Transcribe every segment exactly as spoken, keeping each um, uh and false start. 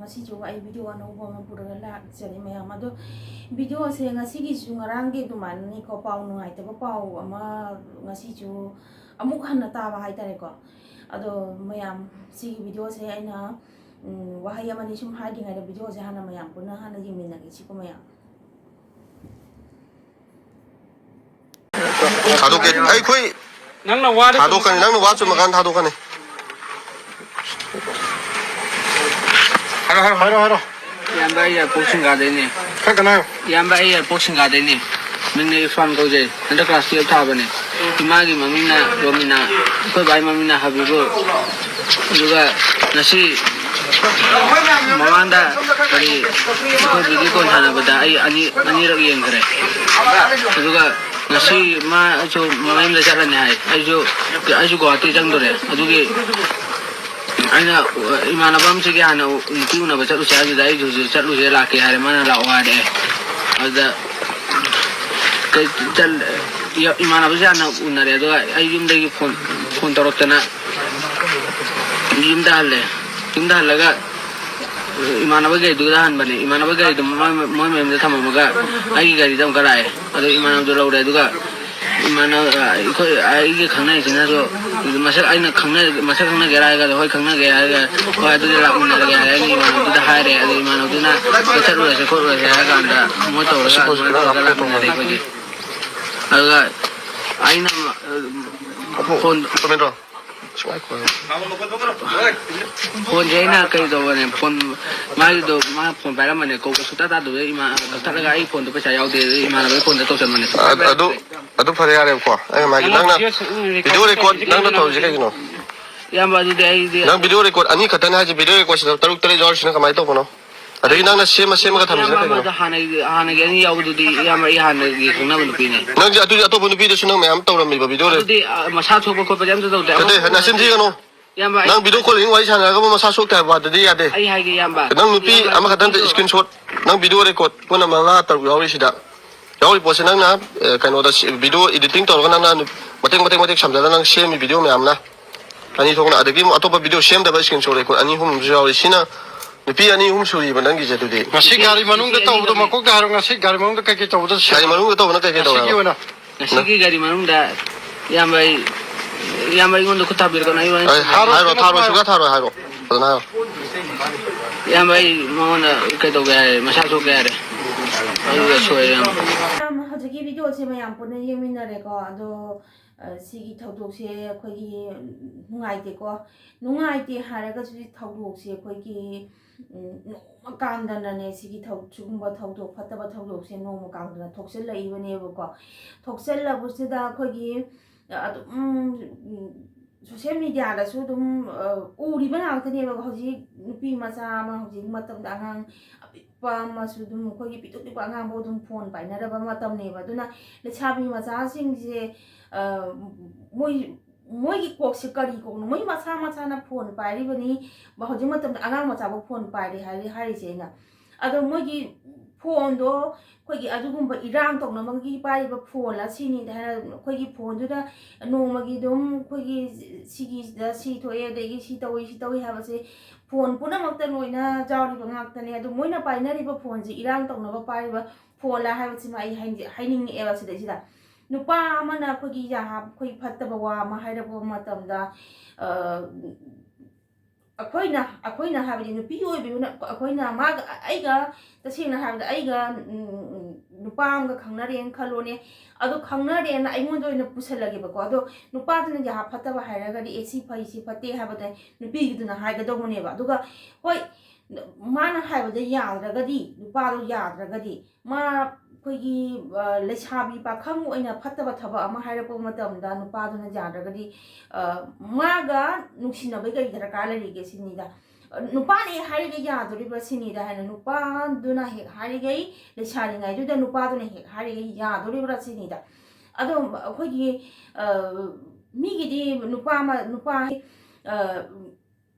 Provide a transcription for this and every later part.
ꯉꯁꯤꯁꯨ ꯑꯩ ꯚꯤꯗꯤꯑꯣ ꯑꯅꯧꯕ ꯑꯃ ꯄꯨꯔꯒ ꯂꯥꯛꯆꯔꯤ ꯃꯌꯥꯝ꯫ ꯑꯗꯣ ꯚꯤꯗꯤꯑꯣꯁꯦ ꯉꯁꯤꯒꯤꯁꯨ ꯉꯔꯥꯡꯒꯤ ꯑꯗꯨꯃꯥꯏꯅꯅꯤꯀꯣ, ꯄꯥꯎ ꯅꯨꯡꯉꯥꯏꯇꯕ ꯄꯥꯎ ꯑꯃ ꯉꯁꯤꯁꯨ ꯑꯃꯨꯛ ꯍꯟꯅ ꯇꯥꯕ ꯍꯥꯏꯇꯥꯔꯦꯀꯣ꯫ ꯑꯗꯣ ꯃꯌꯥꯝ, ꯁꯤꯒꯤ ꯚꯤꯗꯤꯑꯣꯁꯦ ꯑꯩꯅ, ꯎꯝ, ꯋꯥꯍꯩ ꯑꯃꯅꯤ ꯁꯨꯝ ꯍꯥꯏꯗ꯭ꯔꯤꯉꯩꯗ ꯚꯤꯗꯤꯑꯣꯁꯦ ꯍꯥꯟꯅ ꯃꯌꯥꯝ ꯄꯨꯟꯅ ꯍꯥꯟꯅ ꯌꯦꯡꯃꯤꯟꯅꯒꯦꯁꯤꯀꯣ ꯃꯌꯥꯝ꯫ ꯊꯥꯗꯣꯛꯀꯦ꯫ ꯑꯩꯈꯣꯏ ꯅꯪꯅ ꯋꯥꯗ ꯊꯥꯗꯣꯛꯀꯅꯤ꯫ ꯅꯪꯅ ꯋꯥ ꯆꯨꯝꯃꯀꯥꯟꯗ ꯊꯥꯗꯣꯛꯀꯅꯤ꯫ ꯍꯥꯏꯔꯣ, ꯍꯥꯏꯔꯣ, ꯍꯥꯏꯔꯣ, ꯍꯥꯏꯔꯣ꯫ ꯏꯌꯥꯝꯕ ꯑꯩ ꯌꯥꯏꯄꯣꯛ ꯁꯤꯡꯒꯥꯗꯩꯅꯦ꯫ ꯈꯔ ꯀꯟꯅ ꯍꯥꯏꯌꯣ꯫ ꯏꯌꯥꯝꯕ ꯑꯩ ꯌꯥꯏꯄꯣꯛ ꯁꯤꯡꯒꯥꯗꯩꯅꯦ꯫ ꯃꯤꯡꯅ ꯏꯔꯐꯥꯟ ꯀꯧꯖꯩ꯫ ꯍꯟꯗꯛ ꯀ꯭ꯂꯥꯁ ꯇꯨꯌꯦꯜꯞ ꯊꯥꯕꯅꯦ꯫ ꯏꯃꯥꯒꯤ ꯃꯃꯤꯡꯅ ꯔꯣꯃꯤꯅꯥ, ꯑꯩꯈꯣꯏ ꯕꯥꯏ ꯃꯃꯤꯡꯅ ꯍꯕꯤꯕꯨꯔ꯫ ꯑꯗꯨꯒ ꯉꯁꯤ ꯃꯃꯥꯡꯗ ꯀꯔꯤ, ꯑꯩꯈꯣꯏ ꯚꯤꯗꯤꯑꯣ ꯀꯣꯜ ꯁꯥꯟꯅꯕꯗ ꯑꯩ ꯑꯅꯤ, ꯑꯅꯤꯔꯛ ꯌꯦꯡꯈ꯭ꯔꯦ꯫ ꯑꯗꯨꯒ ꯉꯁꯤ ꯃꯥꯁꯨ ꯃꯌꯨꯝꯗ ꯆꯠꯂꯅꯤ ꯍꯥꯏ꯫ ꯑꯩꯁꯨ, ꯑꯩꯁꯨ ꯒꯨꯋꯥꯍꯥꯇꯤ ꯆꯪꯗꯣꯔꯦ꯫ ꯑꯗꯨꯒꯤ ꯑꯩꯅ ꯏꯃꯥꯟꯅꯕ ꯑꯃꯁꯤꯒꯤ ꯍꯥꯟꯅ ꯅꯨꯄꯤ ꯎꯅꯕ ꯆꯠꯂꯨꯁꯦ ꯍꯥꯏꯗꯨꯗ ꯑꯩꯁꯨ ꯍꯧꯖꯤꯛ ꯆꯠꯂꯨꯁꯦ, ꯂꯥꯛꯀꯦ ꯍꯥꯏꯔꯦ꯫ ꯃꯥꯅ ꯂꯥꯛꯑꯣ ꯍꯥꯏꯔꯛꯑꯦ꯫ ꯑꯗꯨꯗ ꯀꯩ-, ꯆꯠ-, ꯏꯃꯥꯟꯅꯕꯁꯦ ꯍꯥꯟꯅ ꯎꯅꯔꯦ꯫ ꯑꯗꯨꯒ ꯑꯩ ꯌꯨꯝꯗꯒꯤ ꯐꯣꯟ, ꯐꯣꯟ ꯇꯧꯔꯛꯇꯅ ꯌꯨꯝꯗ ꯍꯜꯂꯦ꯫ ꯌꯨꯝꯗ ꯍꯜꯂꯒ ꯏꯃꯥꯟꯅꯕ ꯒꯥꯔꯤꯗꯨꯗ ꯍꯟꯕꯅꯦ꯫ ꯏꯃꯥꯟꯅꯕ ꯒꯥꯔꯤꯗꯨ ꯃꯣꯏ, ꯃꯣꯏ ꯃꯌꯨꯝꯗ ꯊꯝꯃꯝꯃꯒ ꯑꯩꯒꯤ ꯒꯥꯔꯤꯗ ꯑꯃꯨꯛꯀ ꯂꯥꯛꯑꯦ꯫ ꯑꯗꯣ ꯏꯃꯥꯟꯅꯕꯗꯨ ꯂꯧꯔꯦ꯫ ꯑꯗꯨꯒ ꯏꯃꯥꯟꯅꯕ, ꯑꯩꯈꯣꯏ, ꯑꯩꯒ ꯈꯪꯅꯔꯤꯁꯤꯅꯁꯨ ꯃꯁꯛ, ꯑꯩꯅ ꯈꯪꯅ-, ꯃꯁꯛ ꯈꯪꯅꯒꯦꯔꯥ ꯍꯥꯏꯔꯒ, "ꯍꯣꯏ, ꯈꯪꯅꯒꯦ" ꯍꯥꯏꯔꯒ, "ꯍꯣꯏ, ꯑꯗꯨꯗꯤ ꯂꯥꯛꯃꯤꯟꯅꯔꯒꯦ" ꯍꯥꯏꯔꯒ ꯑꯩꯅ ꯏꯃꯥꯟꯅꯕꯗꯨꯗ ꯍꯥꯏꯔꯦ꯫ ꯑꯗꯣ ꯏꯃꯥꯟꯅꯕꯗꯨꯅ "ꯍꯣꯏ, ꯆꯠꯂꯨꯔꯁꯦ ꯈꯣꯠꯂꯨꯔꯁꯦ" ꯍꯥꯏꯔ ꯀꯥꯟꯗ ꯃꯣꯏ ꯇꯧꯔꯒ ꯑꯗꯨꯃꯥꯏꯅ ꯇꯧꯔꯒ ꯂꯥꯛꯃꯤꯟꯅꯔꯦ ꯑꯩꯈꯣꯏꯗꯤ꯫ ꯑꯗꯨꯒ ꯑꯩꯅ, ꯑ, ꯐꯣꯟ ꯐꯣꯟꯁꯦ ꯑꯩꯅ ꯀꯩ ꯇꯧꯕꯅꯦ, ꯐꯣꯟ, ꯃꯥꯒꯤꯗꯣ, ꯃꯥ ꯐꯣꯟ ꯄꯥꯏꯔꯝꯕꯅꯦ, ꯀꯧꯕ ꯁꯨꯡꯇꯥ ꯇꯥꯗꯕꯗ ꯏꯃꯥ ꯀꯛꯊꯠꯂꯒ ꯑꯩ ꯐꯣꯟꯗꯣ ꯄꯩꯁꯥ ꯌꯥꯎꯗꯦ, ꯑꯗꯨ ꯏꯃꯥꯟꯅꯕꯒꯤ ꯐꯣꯟꯗ ꯇꯧꯁꯟꯕꯅꯦ꯫ ꯑ-, ꯑꯗꯨ, ꯑꯗꯨ ꯐꯔꯦ, ꯌꯥꯔꯦꯕꯀꯣ꯫ ꯑꯩꯅ ꯃꯥꯒꯤ, ꯅꯪꯅ video record ꯅꯪꯅ ꯇꯧꯔꯤꯁꯦ ꯀꯩꯒꯤꯅꯣ? ꯏꯌꯥꯝꯕ, ꯑꯗꯨꯗꯤ ꯑꯩꯗꯤ ꯅꯪ video record ꯑꯅꯤ ꯈꯛꯇꯅꯦ ꯍꯥꯏꯁꯦ, video recordꯁꯤꯗ ꯇꯔꯨꯛ ꯇꯔꯦꯠ ꯌꯥꯎꯔꯤꯁꯤꯅ ꯀꯃꯥꯏꯅ ꯇꯧꯕꯅꯣ? ꯑꯗꯒꯤ ꯅꯪꯅ ꯁꯦꯝꯃ ꯁꯦꯝꯃꯒ ꯊꯝꯃꯤꯁꯤꯅ ꯏꯌꯥꯝꯕ ꯀꯩꯒꯤꯅꯣ? ꯑꯃꯗ ꯍꯥꯟꯅꯒꯤ, ꯍꯥꯟꯅꯒꯤ ꯑꯅꯤ ꯌꯥꯎꯕꯗꯨꯗꯤ, ꯏꯌꯥꯝꯕ, ꯑꯩ ꯍꯥꯟꯅꯒꯤ ꯈꯪꯅꯕ ꯅꯨꯄꯤꯅꯦ꯫ ꯅꯪꯁꯦ ꯑꯗꯨꯗꯤ ꯑꯇꯣꯞꯄ ꯅꯨꯄꯤꯗꯁꯨ ꯅꯪ ꯃꯌꯥꯝ ꯇꯧꯔꯝꯃꯤꯕ video ꯂꯩ? ꯑꯗꯨꯗꯤ, ꯑ, ꯃꯁꯥ ꯊꯣꯛꯄ ꯈꯣꯠꯄꯗꯤ ꯑꯝꯇ ꯇꯧꯗꯦ꯫ ꯅꯠꯇꯦ, ꯅꯆꯤꯟ ꯊꯤꯒꯅꯨ꯫ ꯏꯌꯥꯝꯕ, ꯑꯩ ꯅꯪ video call ꯋꯥꯔꯤ ꯁꯥꯟꯅꯔꯒ ꯃꯁꯥ ꯁꯣꯛꯇꯦ ꯍꯥꯏꯕ ꯋꯥꯗꯨꯗꯤ ꯌꯥꯗꯦ꯫ ꯑꯩ ꯍꯥꯏꯒꯦ, ꯏꯌꯥꯝꯕ꯫ ꯅꯪ ꯅꯨꯄꯤ ꯏꯌꯥꯝꯕ, ꯑꯃꯈꯛꯇꯪꯗ video screenshot, ꯅꯪ video record ꯄꯨꯟꯅ ꯃꯉꯥ ꯇꯔꯨꯛ ꯌꯥꯎꯔꯤꯁꯤꯗ, ꯌꯥꯎꯔꯤ ꯄꯣꯠꯁꯦ ꯅꯪꯅ, ꯑꯦ, ꯀꯩꯅꯣꯗ ꯁꯤ-, video editing ꯇꯧꯔꯒ ꯅꯪꯅ ꯅꯨ-, ꯃꯇꯦꯛ, ꯃꯇꯦꯛ, ꯃꯇꯦꯛ ꯁꯝꯖꯜꯂꯒ ꯅꯪ ꯁꯦꯝꯃꯤ video ꯃꯌꯥꯝꯅ ꯑꯅꯤ ꯊꯣꯛꯅ, ꯑꯗꯒꯤ ꯑꯃꯨꯛ ꯑꯇꯣꯞꯄ video ꯁꯦꯝꯗꯕ screenshot record ꯑꯅꯤ ꯑꯍꯨꯝ ꯑꯃꯁꯨ ꯌꯥꯎꯔꯤ꯫ ꯁꯤꯅ ꯅꯨꯄꯤ ꯑꯅꯤ ꯑꯍꯨꯝ ꯁꯨꯔꯤꯕ ꯅꯪꯒꯤꯁꯦ ꯑꯗꯨꯗꯤ? ꯉꯁꯤ ꯒꯥꯔꯤ ꯃꯅꯨꯡꯗ ꯇꯧꯕꯗꯣ ꯃꯀꯣꯛꯇ ꯍꯥꯏꯔꯣ, ꯉꯁꯤ ꯒꯥꯔꯤ ꯃꯅꯨꯡꯗ ꯀꯩꯀꯩ ꯇꯧꯕꯗꯣ? ꯒꯥꯔꯤ ꯃꯅꯨꯡꯗ ꯇꯧꯕꯅ ꯀꯩꯀꯩ ꯇꯧꯋꯦ ꯉꯁꯤꯒꯤ ꯍꯥꯏꯕ? ꯑꯣꯏꯅ ꯉꯁꯤꯒꯤ ꯒꯥꯔꯤ ꯃꯅꯨꯡꯗ ꯏꯌꯥꯝꯕ ꯑꯩ ꯏꯌꯥꯝꯕ ꯑꯩꯉꯣꯟꯗ ꯈꯨꯠ ꯊꯥꯕꯤꯔꯛꯀꯅꯨ ꯑꯩ ꯋꯥꯔꯤ ꯑꯩ ꯍꯥꯏꯔꯣ, ꯊꯥꯔꯣꯏ, ꯁꯨꯡꯌꯥ ꯊꯥꯔꯣꯏ, ꯍꯥꯏꯔꯣ꯫ ꯐꯖꯅ ꯍꯥꯏꯔꯣ꯫ ꯏꯌꯥꯝꯕ ꯑꯩ ꯃꯉꯣꯟꯗ ꯀꯩꯗꯧꯒꯦ ꯍꯥꯏꯔꯦ, ꯃꯁꯥ ꯁꯣꯛꯀꯦ ꯍꯥꯏꯔꯦ꯫ ꯑꯗꯨꯒ ꯁꯣꯛꯑꯦ ꯏꯌꯥꯝꯕ꯫ ꯃꯌꯥꯝ ꯍꯧꯖꯤꯛꯀꯤ ꯚꯤꯗꯤꯑꯣꯁꯦ ꯃꯌꯥꯝ ꯄꯨꯟꯅ ꯌꯦꯡꯃꯤꯟꯅꯔꯦꯀꯣ꯫ ꯑꯗꯣ ꯑ, ꯁꯤꯒꯤ ꯊꯧꯗꯣꯛꯁꯦ ꯑꯩꯈꯣꯏꯒꯤ ꯅꯨꯡꯉꯥꯏꯇꯦꯀꯣ꯫ ꯅꯨꯡꯉꯥꯏꯇꯦ ꯍꯥꯏꯔꯒꯁꯨ ꯁꯤ ꯊꯧꯗꯣꯛꯁꯦ ꯑꯩꯈꯣꯏꯒꯤ ꯎꯝ, ꯅꯣꯡꯃ ꯀꯥꯟꯗꯅꯅꯦ ꯁꯤꯒꯤ ꯊꯧ ꯁꯤꯒꯨꯝꯕ ꯊꯧꯗꯣꯛ ꯐꯠꯇꯕ ꯊꯧꯗꯣꯛꯁꯦ ꯅꯣꯡꯃ ꯀꯥꯟꯗꯅ ꯊꯣꯛꯆꯜꯂꯛꯏꯕꯅꯦꯕꯀꯣ꯫ ꯊꯣꯛꯆꯜꯂꯕꯁꯤꯗ ꯑꯩꯈꯣꯏꯒꯤ ꯑꯗꯨꯝ ꯁꯣꯁꯦꯜ ꯃꯤꯗꯤꯌꯥꯗꯁꯨ ꯑꯗꯨꯝ ꯎꯔꯤꯕ ꯉꯥꯛꯇꯅꯦꯕ꯫ ꯍꯧꯖꯤꯛ ꯅꯨꯄꯤ ꯃꯆꯥ ꯑꯃ ꯍꯧꯖꯤꯛ ꯃꯇꯝꯗ ꯑꯉꯥꯡ ꯑꯄꯤꯛꯄ ꯑꯃꯁꯨ ꯑꯗꯨꯝ ꯑꯩꯈꯣꯏꯒꯤ ꯄꯤꯛꯇꯨꯛ ꯄꯤꯛꯄ ꯑꯉꯥꯡꯐꯥꯎ ꯑꯗꯨꯝ ꯐꯣꯟ ꯄꯥꯏꯅꯔꯕ ꯃꯇꯝꯅꯦꯕ꯫ ꯑꯗꯨꯅ ꯂꯩꯁꯥꯕꯤ ꯃꯆꯥꯁꯤꯡꯁꯦ ꯃꯣꯏ ꯃꯣꯏꯒꯤ ꯀꯣꯛꯁꯦ ꯀꯔꯤ ꯀꯣꯛꯅꯣ? ꯃꯣꯏ ꯃꯁꯥ ꯃꯁꯥꯅ ꯐꯣꯟ ꯄꯥꯏꯔꯤꯕꯅꯤ꯫ ꯍꯧꯖꯤꯛ ꯃꯇꯝꯗ ꯑꯉꯥꯡ ꯃꯆꯥꯐꯥꯎ ꯐꯣꯟ ꯄꯥꯏꯔꯦ ꯍꯥꯏꯔꯤ ꯍꯥꯏꯔꯤꯁꯦ ꯑꯩꯅ꯫ ꯑꯗꯣ ꯃꯣꯏꯒꯤ ꯐꯣꯟꯗꯣ ꯑꯩꯈꯣꯏꯒꯤ ꯑꯗꯨꯒꯨꯝꯕ ꯏꯔꯥꯡ ꯇꯧꯅꯕꯒꯤ ꯄꯥꯏꯔꯤꯕ ꯐꯣꯟ ꯑꯁꯤꯅꯤ ꯍꯥꯏꯅ ꯑꯩꯈꯣꯏꯒꯤ ꯐꯣꯟꯗꯨꯗ ꯅꯣꯡꯃꯒꯤ ꯑꯗꯨꯝ ꯑꯩꯈꯣꯏꯒꯤ ꯁꯤꯒꯤꯗ ꯁꯤ ꯊꯣꯛꯑꯦ, ꯑꯗꯒꯤ ꯁꯤ ꯇꯧꯏ ꯁꯤ ꯇꯧꯏ ꯍꯥꯏꯕꯁꯦ ꯐꯣꯟ ꯄꯨꯝꯅꯃꯛꯇ ꯂꯣꯏꯅ ꯌꯥꯎꯔꯤꯕ ꯉꯥꯛꯇꯅꯦ꯫ ꯑꯗꯣ ꯃꯣꯏꯅ ꯄꯥꯏꯅꯔꯤꯕ ꯐꯣꯟꯁꯦ ꯏꯔꯥꯡ ꯇꯧꯅꯕ ꯄꯥꯏꯔꯤꯕ ꯐꯣꯟꯂ ꯍꯥꯏꯕꯁꯤꯃ ꯑꯩ ꯍꯥꯏꯅꯤꯡꯉꯛꯑꯦꯕ ꯁꯤꯗꯩꯁꯤꯗ꯫ ꯅꯨꯄꯥ ꯑꯃꯅ ꯑꯩꯈꯣꯏꯒꯤ ꯌꯥꯍꯥ ꯑꯩꯈꯣꯏ ꯐꯠꯇꯕ ꯋꯥ ꯑꯃ ꯍꯥꯏꯔꯛꯄ ꯃꯇꯝꯗ ꯑꯩꯈꯣꯏꯅ ꯑꯩꯈꯣꯏꯅ ꯍꯥꯏꯕꯗꯤ ꯅꯨꯄꯤ ꯑꯣꯏꯕꯅꯤꯅ ꯑꯩꯈꯣꯏꯅ ꯃꯥꯒ ꯑꯩꯒ ꯇꯁꯦꯡꯅ ꯍꯥꯏꯕꯗ ꯑꯩꯒ ꯅꯨꯄꯥ ꯑꯃꯒ ꯈꯪꯅꯔꯦꯅ ꯈꯜꯂꯣꯅꯦ꯫ ꯑꯗꯣ ꯈꯪꯅꯔꯦꯅ ꯑꯩꯉꯣꯟꯗ ꯑꯣꯏꯅ ꯄꯨꯁꯜꯂꯒꯦꯕꯀꯣ꯫ ꯑꯗꯣ ꯅꯨꯄꯥꯗꯨꯅ ꯌꯥꯍꯥ ꯐꯠꯇꯕ ꯍꯥꯏꯔꯒꯗꯤ ꯑꯦ ꯁꯤ ꯐꯩ ꯁꯤ ꯐꯠꯇꯦ ꯍꯥꯏꯕꯗ ꯅꯨꯄꯤꯒꯤꯗꯨꯅ ꯍꯥꯏꯒꯗꯧꯕꯅꯦꯕ꯫ ꯑꯗꯨꯒ ꯍꯣꯏ ꯃꯥꯅ ꯍꯥꯏꯕꯗ ꯌꯥꯗ꯭ꯔꯒꯗꯤ ꯅꯨꯄꯥꯗꯣ ꯌꯥꯗ꯭ꯔꯒꯗꯤ ꯃꯥ ꯑꯩꯈꯣꯏꯒꯤ ꯂꯩꯁꯥꯕꯤ ꯄꯥꯈꯪ ꯑꯣꯏꯅ ꯐꯠꯇꯕ ꯊꯕꯛ ꯑꯃ ꯍꯥꯏꯔꯛꯄ ꯃꯇꯝꯗ ꯅꯨꯄꯥꯗꯨꯅ ꯌꯥꯗ꯭ꯔꯒꯗꯤ ꯃꯥꯒ ꯅꯨꯡꯁꯤꯅꯕꯩ ꯀꯔꯤ ꯗꯔꯀꯥꯔ ꯂꯩꯔꯤꯒꯦ ꯁꯤꯅꯤꯗ꯫ ꯅꯨꯄꯥꯅ ꯑꯦ ꯍꯥꯏꯔꯤꯒꯩ ꯌꯥꯗꯣꯔꯤꯕ꯭ꯔꯥ ꯁꯤꯅꯤꯗ ꯍꯥꯏꯅ ꯅꯨꯄꯥꯗꯨꯅ ꯍꯦꯛ ꯍꯥꯏꯔꯤꯒꯩ ꯂꯩꯁꯥꯔꯤꯉꯩꯗꯨꯗ ꯅꯨꯄꯥꯗꯨꯅ ꯍꯦꯛ ꯍꯥꯏꯔꯤꯒꯩ ꯌꯥꯗꯣꯔꯤꯕ꯭ꯔꯥ ꯁꯤꯅꯤꯗ꯫ ꯑꯗꯣ ꯑꯩꯈꯣꯏꯒꯤ ꯃꯤꯒꯤꯗꯤ ꯅꯨꯄꯥ ꯑꯃ ꯅꯨꯄꯥ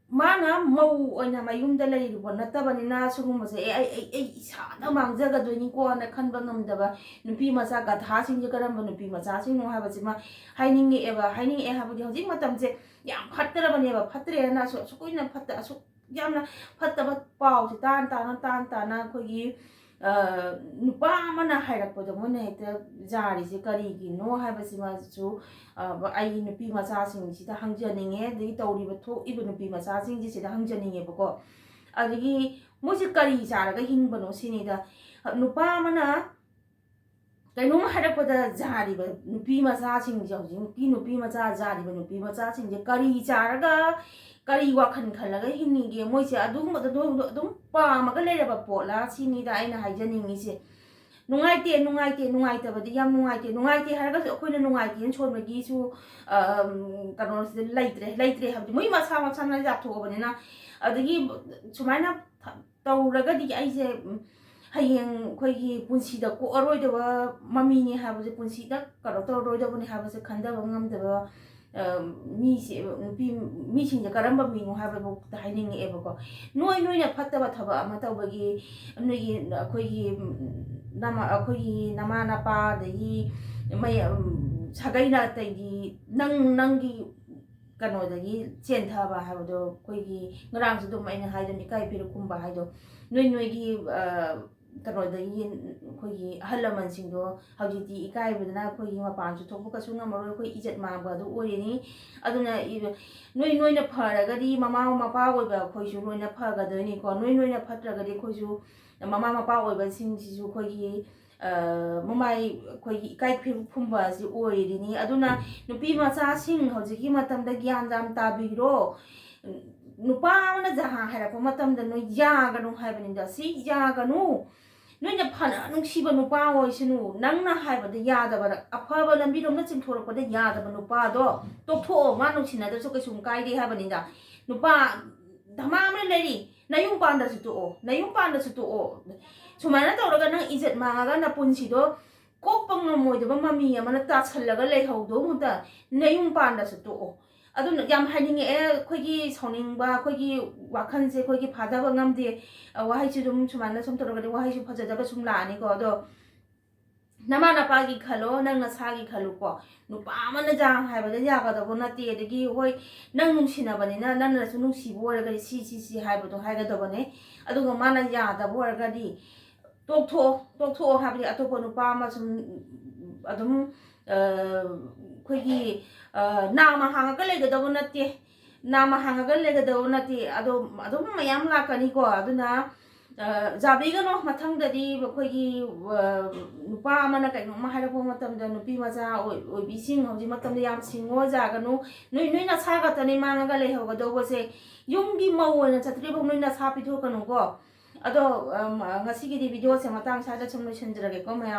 ꯃꯥꯅ ꯃꯧ ꯑꯣꯏꯅ ꯃꯌꯨꯝꯗ ꯂꯩꯔꯨꯕ ꯅꯠꯇꯕꯅꯤꯅ ꯁꯤꯒꯨꯝꯕꯁꯦ ꯑꯦ ꯑꯩ ꯑꯩ ꯑꯩ ꯏꯁꯥꯗ ꯃꯥꯡꯖꯒꯗꯣꯏꯅꯤꯀꯣꯅ ꯈꯟꯕ ꯉꯝꯗꯕ ꯅꯨꯄꯤ ꯃꯆꯥ ꯒꯙꯥꯁꯤꯡꯁꯦ ꯀꯔꯝꯕ ꯅꯨꯄꯤ ꯃꯆꯥꯁꯤꯡꯅꯣ ꯍꯥꯏꯕꯁꯤꯃ ꯍꯥꯏꯅꯤꯡꯉꯛꯑꯦꯕ꯫ ꯍꯥꯏꯅꯤꯡꯉꯛꯑꯦ ꯍꯥꯏꯕꯗꯤ ꯍꯧꯖꯤꯛ ꯃꯇꯝꯁꯦ ꯌꯥꯝ ꯐꯠꯇ꯭ꯔꯕꯅꯦꯕ꯫ ꯐꯠꯇ꯭ꯔꯦꯅ ꯑꯁꯨꯛ ꯑꯁꯨꯛ ꯀꯨꯏꯅ ꯐꯠꯇ ꯑꯁꯨꯛ ꯌꯥꯝꯅ ꯐꯠꯇꯕ ꯄꯥꯎꯁꯦ ꯇꯥꯟ ꯇꯥꯅ, ꯇꯥꯟ ꯇꯥꯅ ꯑꯩꯈꯣꯏꯒꯤ, ꯑ, ꯅꯨꯄꯥ ꯑꯃꯅ ꯍꯥꯏꯔꯛꯄꯗ ꯃꯣꯏꯅ ꯍꯦꯛꯇ ꯌꯥꯔꯤꯁꯦ ꯀꯔꯤꯒꯤꯅꯣ ꯍꯥꯏꯕꯁꯤꯃꯁꯨ, ꯑ, ꯑꯩ ꯅꯨꯄꯤ ꯃꯆꯥꯁꯤꯡꯁꯤꯗ ꯍꯪꯖꯅꯤꯡꯉꯦ, ꯑꯗꯒꯤ ꯇꯧꯔꯤꯕ ꯊꯣꯛꯏꯕ ꯅꯨꯄꯤ ꯃꯆꯥꯁꯤꯡꯁꯦ ꯁꯤꯗ ꯍꯪꯖꯅꯤꯡꯉꯦꯕꯀꯣ꯫ ꯑꯗꯒꯤ ꯃꯣꯏꯁꯦ ꯀꯔꯤ ꯆꯥꯔꯒ ꯍꯤꯡꯕꯅꯣ ꯁꯤꯅꯤꯗ꯫ ꯅꯨꯄꯥ ꯑꯃꯅ ꯀꯩꯅꯣꯝ ꯍꯥꯏꯔꯛꯄꯗ ꯌꯥꯔꯤꯕ ꯅꯨꯄꯤ ꯃꯆꯥꯁꯤꯡꯁꯦ, ꯍꯧꯖꯤꯛꯀꯤ ꯅꯨꯄꯤ ꯃꯆꯥ, ꯌꯥꯔꯤꯕ ꯅꯨꯄꯤ ꯃꯆꯥꯁꯤꯡꯁꯦ ꯀꯔꯤ ꯆꯥꯔꯒ, ꯀꯔꯤ ꯋꯥꯈꯜ ꯈꯜꯂꯒ ꯍꯤꯡꯉꯤꯒꯦ? ꯃꯣꯏꯁꯦ ꯑꯗꯨꯒꯨꯝꯕꯗꯣ ꯑꯗꯨꯝ, ꯑꯗꯨꯝ ꯄꯥꯝꯃꯒ ꯂꯩꯔꯕ ꯄꯣꯠꯂ ꯁꯤꯅꯤꯗ ꯑꯩꯅ ꯍꯥꯏꯖꯅꯤꯡꯉꯤꯁꯦ꯫ ꯅꯨꯡꯉꯥꯏꯇꯦ, ꯅꯨꯡꯉꯥꯏꯇꯦ, ꯅꯨꯡꯉꯥꯏꯇꯕꯗꯤ ꯌꯥꯝ ꯅꯨꯡꯉꯥꯏꯇꯦ꯫ ꯅꯨꯡꯉꯥꯏꯇꯦ ꯍꯥꯏꯔꯒꯁꯨ ꯑꯩꯈꯣꯏꯅ ꯅꯨꯡꯉꯥꯏꯇꯦꯅ ꯁꯣꯟꯕꯒꯤꯁꯨ, ꯑꯝ, ꯀꯩꯅꯣꯁꯤꯗ ꯂꯩꯇ꯭ꯔꯦ, ꯂꯩꯇ꯭ꯔꯦ ꯍꯥꯏꯕꯗꯤ ꯃꯣꯏ ꯃꯁꯥ ꯃꯁꯥꯅ ꯌꯥꯊꯣꯛꯑꯕꯅꯤꯅ꯫ ꯑꯗꯒꯤ ꯁꯨꯃꯥꯏꯅ ꯊ-, ꯇꯧꯔꯒꯗꯤ ꯑꯩꯁꯦ, ꯎꯝ, ꯍꯌꯦꯡ ꯑꯩꯈꯣꯏꯒꯤ ꯄꯨꯟꯁꯤꯗ ꯀꯣꯛꯑꯔꯣꯏꯗꯕ ꯃꯃꯤꯅꯦ ꯍꯥꯏꯕꯁꯦ, ꯄꯨꯟꯁꯤꯗ ꯀꯩꯅꯣ ꯇꯧꯔꯔꯣꯏꯗꯕꯅꯦ ꯍꯥꯏꯕꯁꯦ ꯈꯟꯊꯕ ꯉꯝꯗꯕ, ꯑ, ꯃꯤꯁꯦ, ꯅꯨꯄꯤ, ꯃꯤꯁꯤꯡꯁꯦ ꯀꯔꯝꯕ ꯃꯤꯅꯣ ꯍꯥꯏꯕꯐꯥꯎꯗ ꯍꯥꯏꯅꯤꯡꯉꯛꯑꯦꯕꯀꯣ꯫ ꯅꯣꯏ, ꯅꯣꯏꯅ ꯐꯠꯇꯕ ꯊꯕꯛ ꯑꯃ ꯇꯧꯕꯒꯤ, ꯅꯣꯏꯒꯤ, ꯑꯩꯈꯣꯏꯒꯤ, ꯎꯝ, ꯅꯃꯥ, ꯑꯩꯈꯣꯏꯒꯤ ꯅꯃꯥ ꯅꯄꯥ, ꯑꯗꯒꯤ ꯃꯩ-, ꯎꯝ, ꯁꯥꯒꯩ ꯅꯥꯇꯩꯒꯤ ꯅꯪ, ꯅꯪꯒꯤ ꯀꯩꯅꯣꯗꯒꯤ ꯆꯦꯟꯊꯕ ꯍꯥꯏꯕꯗꯣ, ꯑꯩꯈꯣꯏꯒꯤ ꯉꯔꯥꯡꯁꯨ ꯑꯗꯨꯝ ꯑꯩꯅ ꯍꯥꯏꯗꯨꯅꯤ, ꯏꯀꯥꯏ ꯐꯤꯔꯨꯛ ꯈꯨꯝꯕ ꯍꯥꯏꯗꯣ, ꯅꯣꯏ, ꯅꯣꯏꯒꯤ, ꯑ, ꯀꯩꯅꯣꯗꯒꯤ ꯑꯩꯈꯣꯏꯒꯤ ꯑꯍꯜ ꯂꯃꯟꯁꯤꯡꯗꯣ ꯍꯧꯖꯤꯛꯇꯤ ꯏꯀꯥꯏꯕꯗꯅ ꯑꯩꯈꯣꯏꯒꯤ ꯃꯄꯥꯟꯁꯨ ꯊꯣꯛꯄ ꯀꯩꯁꯨ ꯉꯝꯃꯔꯣꯏ, ꯑꯩꯈꯣꯏ ꯏꯖꯠ ꯃꯥꯡꯕ ꯑꯗꯨ ꯑꯣꯏꯔꯅꯤ꯫ ꯑꯗꯨꯅ ꯏ-, ꯅꯣꯏ, ꯅꯣꯏꯅ ꯐꯔꯒꯗꯤ ꯃꯃꯥ ꯃꯄꯥ ꯑꯣꯏꯕ ꯑꯩꯈꯣꯏꯁꯨ ꯂꯣꯏꯅ ꯐꯒꯗꯣꯏꯅꯤꯀꯣ꯫ ꯅꯣꯏ, ꯅꯣꯏꯅ ꯐꯠꯇ꯭ꯔꯒꯗꯤ ꯑꯩꯈꯣꯏꯁꯨ, ꯃꯃꯥ ꯃꯄꯥ ꯑꯣꯏꯕꯁꯤꯡꯁꯤꯁꯨ ꯑꯩꯈꯣꯏꯒꯤ, ꯑ, ꯃꯃꯥꯏ ꯑꯩꯈꯣꯏꯒꯤ ꯏꯀꯥꯏ ꯐꯤꯔꯨꯛ ꯐꯨꯝꯕ ꯑꯁꯤ ꯑꯣꯏꯔꯤꯅꯤ꯫ ꯑꯗꯨꯅ ꯅꯨꯄꯤ ꯃꯆꯥꯁꯤꯡ ꯍꯧꯖꯤꯛꯀꯤ ꯃꯇꯝꯗ ꯒ꯭ꯌꯥꯟ ꯌꯥꯝ ꯇꯥꯕꯤꯔꯣ꯫ ꯅꯨꯄꯥ ꯑꯃꯅ ꯖꯍꯥ ꯍꯥꯏꯔꯛꯄ ꯃꯇꯝꯗ ꯅꯣꯏ ꯌꯥꯒꯅꯨ ꯍꯥꯏꯕꯅꯤꯗ꯫ ꯁꯤ ꯌꯥꯒꯅꯨ꯫ ꯅꯣꯏꯅ ꯐꯅ ꯅꯨꯡꯁꯤꯕ ꯅꯨꯄꯥ ꯑꯣꯏꯁꯅꯨ, ꯅꯪꯅ ꯍꯥꯏꯕꯗ ꯌꯥꯗꯕ, ꯑꯐꯕ ꯂꯝꯕꯤꯔꯣꯝꯗ ꯆꯤꯡꯊꯣꯔꯛꯄꯗ ꯌꯥꯗꯕ ꯅꯨꯄꯥꯗꯣ ꯇꯣꯛꯊꯣꯛꯑꯣ, ꯃꯥ ꯅꯨꯡꯁꯤꯅꯗ꯭ꯔꯁꯨ ꯀꯩꯁꯨꯝ ꯀꯥꯏꯗꯦ ꯍꯥꯏꯕꯅꯤꯗ꯫ ꯅꯨꯄꯥ ꯙꯃꯥ ꯑꯃ ꯂꯩꯔꯤ, ꯅꯌꯨꯝ ꯄꯥꯟꯗ꯭ꯔꯁꯨ ꯇꯣꯛꯑꯣ, ꯅꯌꯨꯝ ꯄꯥꯟꯗ꯭ꯔꯁꯨ ꯇꯣꯛꯑꯣ꯫ ꯁꯨꯃꯥꯏꯅ ꯇꯧꯔꯒ ꯅꯪ ꯏꯖꯠ ꯃꯥꯡꯉꯒ ꯅꯄꯨꯟꯁꯤꯗꯣ ꯀꯣꯛꯄ ꯉꯝꯃꯣꯏꯗꯕ ꯃꯃꯤ ꯑꯃꯅ ꯇꯥꯁꯜꯂꯒ ꯂꯩꯍꯧꯗꯧ ꯃꯍꯨꯠꯇ ꯅꯌꯨꯝ ꯄꯥꯟꯗ꯭ꯔꯁꯨ ꯇꯣꯛꯑꯣ꯫ ꯑꯗꯨꯅ ꯌꯥꯝ ꯍꯥꯏꯅꯤꯡꯉꯛꯑꯦ, ꯑꯩꯈꯣꯏꯒꯤ ꯁꯥꯎꯅꯤꯡꯕ, ꯑꯩꯈꯣꯏꯒꯤ ꯋꯥꯈꯜꯁꯦ ꯑꯩꯈꯣꯏꯒꯤ ꯐꯥꯊꯕ ꯉꯝꯗꯦ꯫ ꯑ, ꯋꯥꯍꯩꯁꯨ ꯑꯗꯨꯝ ꯁꯨꯃꯥꯏꯅ ꯁꯨꯝ ꯇꯧꯔꯒꯗꯤ ꯋꯥꯍꯩꯁꯨ ꯐꯖꯗꯕ ꯁꯨꯝ ꯂꯥꯛꯑꯅꯤꯀꯣ꯫ ꯑꯗꯣ ꯅꯃꯥ ꯅꯄꯥꯒꯤ ꯈꯜꯂꯣ, ꯅꯪ ꯅꯁꯥꯒꯤ ꯈꯜꯂꯨꯀꯣ꯫ ꯅꯨꯄꯥ ꯑꯃꯅ ꯌꯥ ꯍꯥꯏꯕꯗ ꯌꯥꯒꯗꯕ ꯅꯠꯇꯦ꯫ ꯑꯗꯒꯤ ꯍꯣꯏ, ꯅꯪ ꯅꯨꯡꯁꯤꯅꯕꯅꯤꯅ ꯅꯪꯅꯁꯨ ꯅꯨꯡꯁꯤꯕ ꯑꯣꯏꯔꯒꯗꯤ ꯁꯤ, ꯁꯤ, ꯁꯤ ꯍꯥꯏꯕꯗꯣ ꯍꯥꯏꯒꯗꯕꯅꯦ꯫ ꯑꯗꯨꯒ ꯃꯥꯅ ꯌꯥꯗꯕ ꯑꯣꯏꯔꯒꯗꯤ ꯇꯣꯛꯊꯣꯛꯑꯣ, ꯇꯣꯛꯊꯣꯛꯑꯣ ꯍꯥꯏꯕꯗꯤ ꯑꯇꯣꯞꯄ ꯅꯨꯄꯥ ꯑꯃ ꯁꯨꯝ ꯑꯗꯨꯝ, ꯑ, ꯑꯩꯈꯣꯏꯒꯤ, ꯑ, ꯅꯥꯝꯃ ꯍꯥꯡꯉꯒ ꯂꯩꯒꯗꯕ ꯅꯠꯇꯦ꯫ ꯅꯥꯝꯃ ꯍꯥꯡꯉꯒ ꯂꯩꯒꯗꯕ ꯅꯠꯇꯦ꯫ ꯑꯗꯣ ꯑꯗꯨꯝ ꯃꯌꯥꯝ ꯂꯥꯛꯀꯅꯤꯀꯣ꯫ ꯑꯗꯨꯅ, ꯑ, ꯌꯥꯕꯤꯒꯅꯣ꯫ ꯃꯊꯪꯗꯗꯤ ꯑꯩꯈꯣꯏꯒꯤ, ꯑ, ꯅꯨꯄꯥ ꯑꯃꯅ ꯀꯩꯅꯣꯝꯃ ꯍꯥꯏꯔꯛꯄ ꯃꯇꯝꯗ ꯅꯨꯄꯤ ꯃꯆꯥ ꯑꯣꯏ-, ꯑꯣꯏꯕꯤꯁꯤꯡ ꯍꯧꯖꯤꯛ ꯃꯇꯝꯗ ꯌꯥꯝ ꯁꯤꯡꯉꯣ, ꯌꯥꯒꯅꯨ꯫ ꯅꯣꯏ, ꯅꯣꯏ ꯅꯁꯥ ꯈꯛꯇꯅꯤ ꯃꯥꯡꯉꯒ ꯂꯩꯍꯧꯒꯗꯧꯕꯁꯦ꯫ ꯌꯨꯝꯒꯤ ꯃꯧ ꯑꯣꯏꯅ ꯆꯠꯇ꯭ꯔꯤꯐꯥꯎ ꯅꯣꯏ ꯅꯁꯥ ꯄꯤꯊꯣꯛꯀꯅꯨꯀꯣ꯫ ꯑꯗꯣ, ꯑꯝ, ꯉꯁꯤꯒꯤꯗꯤ video ꯁꯦ ꯃꯇꯥꯡ ꯁ꯭ꯋꯥꯏꯗ ꯁꯨꯝ ꯂꯣꯏꯁꯤꯟꯖꯔꯒꯦꯀꯣ ꯃꯌꯥꯝ꯫